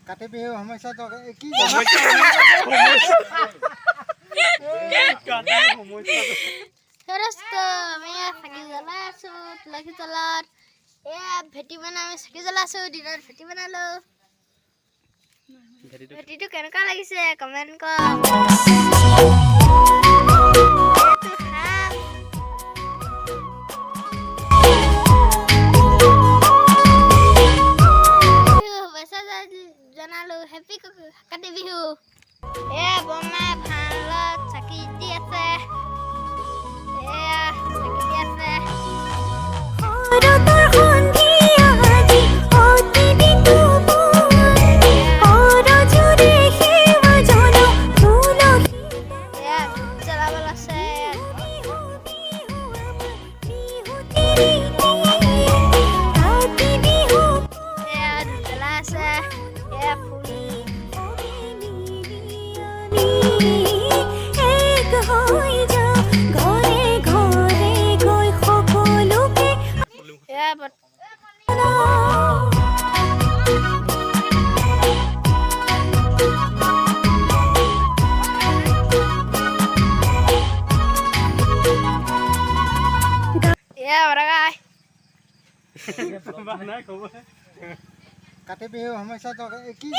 কাতি বিহু সমস্যা কি? দোস্ত, আমি চাকি জ্বলাই আছো তুলসী তলত। এয়া ভেটি বনাই, আমি চাকি জ্বলাইছো। দিনত ভেটি বনালো। ভেটিটো কেনেকুৱা লাগিছে কমেণ্ট কৰক। এইটো খাম। বিহু শুভেচ্ছা জনালো। হেপী কাতি বিহু। এয়া বৰমাই ভালত চাকি দি আছে। এয়া চাকি দি আছে। শৰতৰ সন্ধিয়া আজি অতি বিতুপন, কৰযোৰে সেৱা জনাওঁ তুলসী। এয়া ধূপ জ্বলাব লৈছে। বিহু বিহু আমাৰ বিহুটি ৰীতি, কাতি বিহু। এয়া ধূপ জ্বলাই আছে। এয়া ফুল। আমি এক হৈ যাওঁ, ঘৰে ঘৰে গৈ সকলোকে এয়া জনাওঁ। এয়া বৰগাই। কাতি বিহু সমস্যা কি?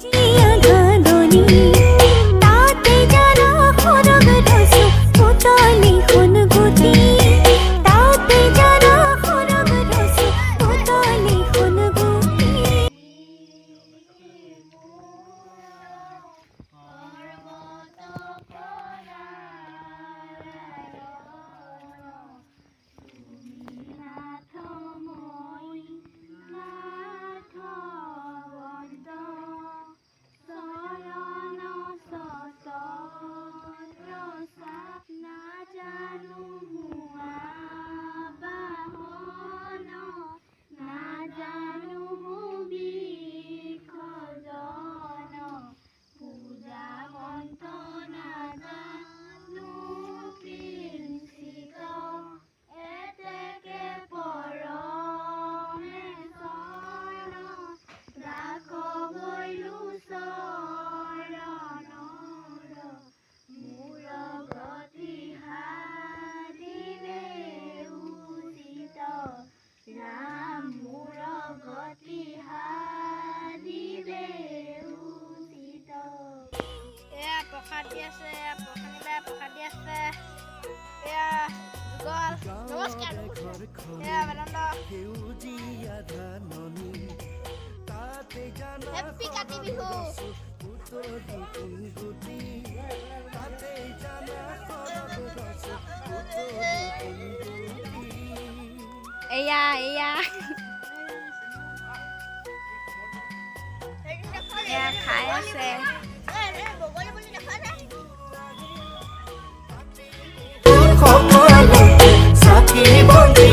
সেউজীয়া ধাননি, তাতে জানা সৰগ ৰচো পুতলি সোণগুটি, তাতে জানা সৰগ ৰচো পুতলি সোণগুটি। এয়া প্ৰসাদ দি আছে। এয়া প্ৰসাদী প্ৰসাদ দি আছে। এয়া যুগল, নমস্কাৰ। এয়া বেদান্ত। হেপী কাতি বিহু। এয়া এয়া এয়া খাই আছে। সকলোকে চাকি বন্তি।